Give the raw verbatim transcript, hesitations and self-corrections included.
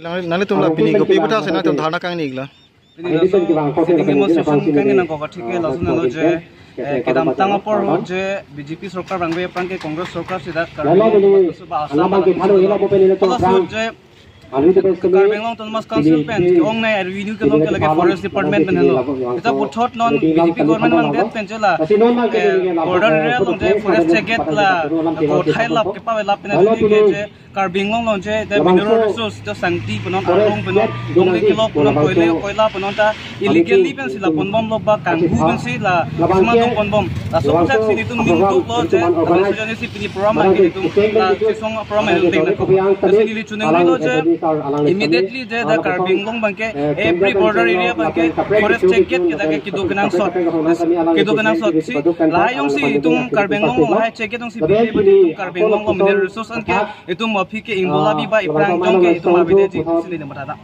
Nang, nanglitum la pini kopi aputhak si nangtum dharna kangni iklo? Pini laso sitting demonstration kangni nangkok atheke laso nanglo je, eh, kedamtang apor ahut je B J P sorkar vangve aphrang ke Congress sorkar si dak Karbi Anglong Autonomous Council ba Assam ba laso je Karbi Anglong Autonomous Council pen ke-ongnei revenue kelong ke lake Forest Department pen henlo. Seta puthot non B J P government vangdet pen je la, eh, border area along je forest check gate la kothai lap kepavelap pen ajoine ke je Karbi Anglong along je the mineral resource to sangti punon, arlong punon, longle kelok punon, koile koila punon ta illegally pensi la ponbomlo ba kanghu pensi la sima dong ponbom. Laso puthak si nelitum ning duklo je laso ajoine si pini program abangke nelitum la sisong program abang deng nangkok. Lasi neli choningri lo je immediately je the Karbi Anglong abangke every border area abangke forest check gate ke lake kedo kenangsot, kedo kenangsot si lahai jongsi itum Karbi Anglong lahai check gate jongsi bile abangke itum Karbi Anglong along mineral resource anke itum aphi ke ingbola bi ba iphrang jong ke itum avedet ji pusi neli matha.